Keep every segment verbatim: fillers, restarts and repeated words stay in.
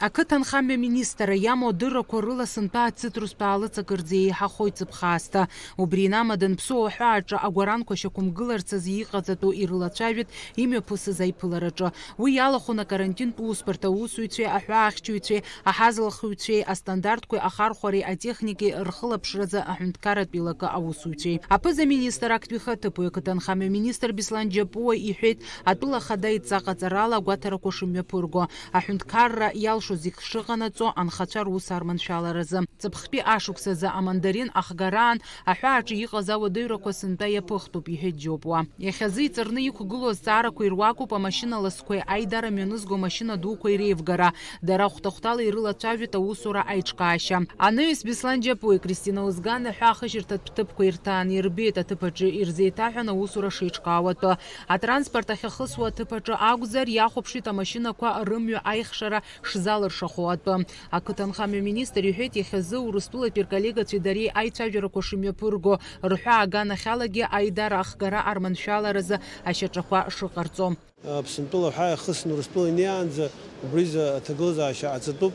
Ақыҭанхамҩа министр иамоу адыррақәа рыла сынтәа ацитрустә аалыҵ акырӡа еиҳахоит Ҵыԥх аасҭа. Убри инамадан Ԥсоу аҳәааҿы агәаранқәа шьақәымгыларц азы иҟаҵатәу ирылацәажәеит имҩаԥысыз аиԥылараҿы. Уи иалахәын акарантинтә усбарҭа аусуҩцәеи аҳәаахьчаҩцәеи, аҳазалхҩцәеи, астандартқәеи ахархәареи атехникеи рхылаԥшразы аҳәынҭқарратә еилакы аусуҩцәеи. Аԥыза-министр актәи ихаҭыԥуаҩ ақыҭанхамҩа министр Беслан Џьапуа иҳәеит, атәыла ахада идҵа ҟаҵарала агәаҭарақәа шымҩаԥырго, аҳәынҭқарра иалшо зегь шыҟанаҵо анхацәа рус арманшәаларазы. Ҵыԥхтәи ашықәсазы амандарин ахгараан аҳәааҿы иҟаз ауадаҩрақәа сынтәа иаԥыхтәуп, иҳәеит Џьопуа. Иахьазы иҵарны иқәгылоу азҵаарақәа ируакуп амашьына ласқәеи аидара мҩанызго амашьына дуқәеи реивгара. Дара хәҭа-хәҭала ирылацәажәеит аусура аиҿкаашьа. Анаҩс Беслан Џьапуеи Кристина Узгани аҳәаахыжьырҭатә ҭыԥқәа ирҭааны ирбеит, аҭыԥ аҿы ирзеиҭаҳәан аусура шеиҿкаау атәы. Атранспорт ахьахысуа аҭыԥ аҿы акәзар, иахәаԥшит амашьынақәа рымҩа аихшара шзалыршахо атәы. Ақыҭанхамҩа министр иҳәеит, иахьазы Урыстәылатәи рколлегацәеи дареи аицәажәарақәа шымҩаԥырго, рҳәаа аганахьалагьы аидара ахгара арманшәаларазы ашьаҿақәа шыҟарҵо. Аԥсынтәыла аҳәаа иахысны Урыстәыла инеиаанӡа убризы аҭагылазаашьа ҟаҵатәуп.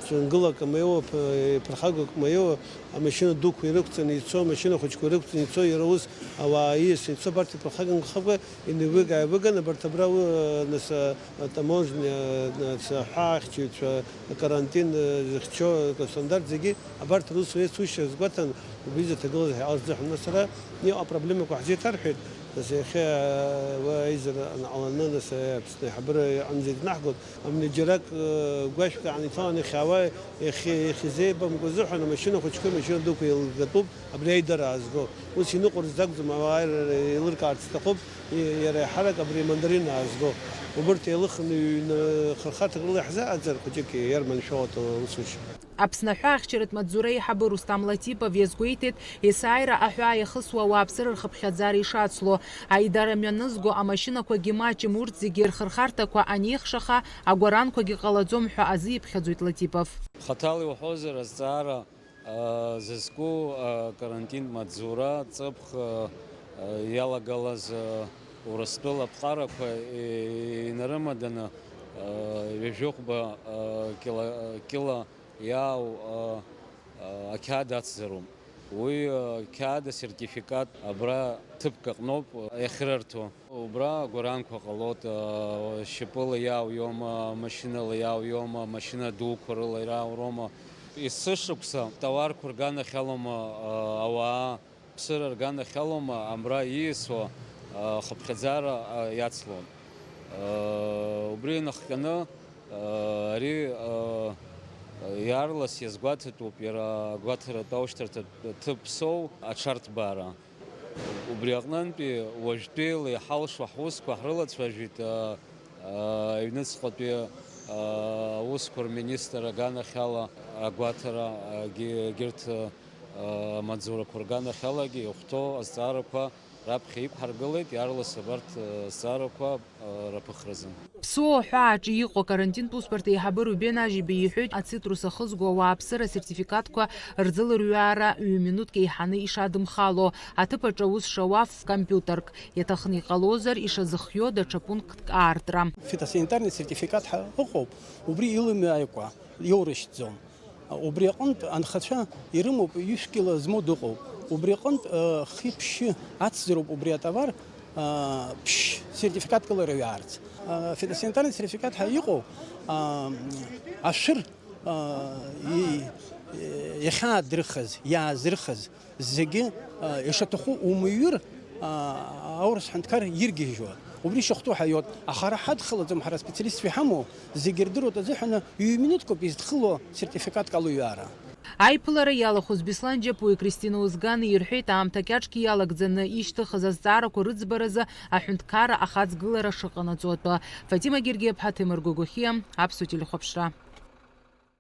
Ҵәынгылак амаиоуа, ԥ-, ԥырхагак амаиоуа, амашьына дуқәа ирықәҵаны ицо, амашьына хәыҷқәа ирықәҵаны ицо, иара ус ауаа ииасны ицо, абарҭ иԥырхагамхакәа инеивыга-ааивыган, абарҭ абра, у-, нас, а, атаможниа, нас, аҳәаахьчаҩцәа, акарантин, а, зыхьчо, астандарт зегьы, абарҭ рус реицушьа азгәаҭан, убризы аҭагылазаашьа ҟазҵо ҳәа, нас ара иҟоу апроблемақәа ҳзеиҭарҳәеит, нас иахьа, а, уа аизара анаҟаланы, нас, а, Аԥсны аиҳабыра иҟынӡа еиднаҳгоит, амни џьарак, а, гәашәк аан иҭаланы иахьаауа, иахьи-, иахьизеибамкуа азыҳәан, амашьына хәыҷқәеи амашьына дуқәеи еилгатәуп. Абри аидара аазго. Ус иныҟәарц акәӡам, ауаа ир-, еилыркаарц сҭахуп, и-, иара еиҳарак абри амандарин аазго. Убырҭ еилыхны ҩны хырхарҭак рыла иаҳзыҟаҵар, хәыҷык иарманшәалоит аусушьа. Аԥсны аҳәаахьчаратә маҵзура аиҳабы Рустам Латипов иазгәеиҭеит, есааира аҳәаа иахысуа ауааԥсыра рхыԥхьаӡара ишацло. Аидара мҩанызго амашьынақәагьы маҷым, урҭ зегьы рхырхарҭақәа анеихшаха, агәаранқәагьы ҟалаӡом ҳәа азиԥхьаӡоит Латипов. Хаҭала иуҳәозар, азҵаара зызку акарантинтә маҵзура, ҵыԥх иалагалаз Урыстәыла аԥҟарақәа инарымаданы, ҩажәихәба кила, кила иаау ақьаад ацзароуп. Уи ақьаад асертификат абра ҭыԥк аҟноуп иахьырарҭо. Убра агәаранқәа ҟалоит, а, шьапыла иаауиома, машьынала иаауиома, машьына дуқәа рыла иааурома. Есышықәса тауарқәа рганахь алоума, а, ауаа, ԥсыра рганахь алоума, абра ииасуа, а, хыԥхьаӡара, а, иацлон. А, убри инахҟьаны, а, ари, а, иаарлас иазгәаҭатәуп иара агәаҭаратә аушьҭарҭатә ҭыԥ Ԥсоу аҽарҭбаара. Убри аҟнынтәи уажәтәеила иҳалшо ҳусқәа ҳрылацәажәеит, а, а, аҩныҵҟатәи, а, аусқәа рминистр аганахьала агәаҭара, а, егьи-, егьырҭ, а, амаҵзурақәа рганахьалагьы иахәҭоу азҵаарақәа раԥхьа иқәҳаргылеит, иаарлас абарҭ, а, азҵаарақәа раԥыхразы. Ԥсоу аҳәааҿы иҟоу акарантинтә усбарҭа аиҳабы Рубен Ажьиба иҳәоит, ацитрус ахызго ауааԥсыра асертификатқәа рзылырҩаара ҩ-минуҭк еиҳаны ишадымхало, аҭыԥ аҿы аус шауа ф-компиутерк, иаҭахны иҟалозар, ишазыхиоу даҽа пунктк аартра. Фитосанитарный сертификат ҳәа ыҟоуп, убри илымҩааикәа иоурышьҭӡом. Убри аҟынтә анхацәа ирымоуп ҩышә кила змоу дыҟоуп. Убри аҟынтә, э, хи-ԥшьы ацзароуп убри атовар, э, ԥшь сертификатк ыларҩаарц. Э, фитосанитарный сертификат ҳәа иҟоу, э, ашәыр, э, и-, иахьаадырхыз, иаазырхыз зегьы, э, ишаҭаху умыҩыр, э, аурыс ҳәынҭқар иргьежьуа. Убри шахәҭоу ҳаиоит. Аха ара ҳадхалаӡом, ҳара аспециалистцәа иҳамоу, зегьы рдыруеит азыҳәаны, ҩ-минуҭк ауп изҭхыло сертификатк алыҩаара. Аиԥылара иалахәыз Беслан Џьапуи Кристина Узгани ирҳәеит, аамҭа кьаҿк иалагӡаны ишьҭыхыз азҵаарақәа рыӡбаразы аҳәынҭқарра ахаҵгылара шыҟанаҵо атәы. Фатима Гергиаԥҳа, Ҭемыр Гогохиа, Аԥсуа телехәаԥшра.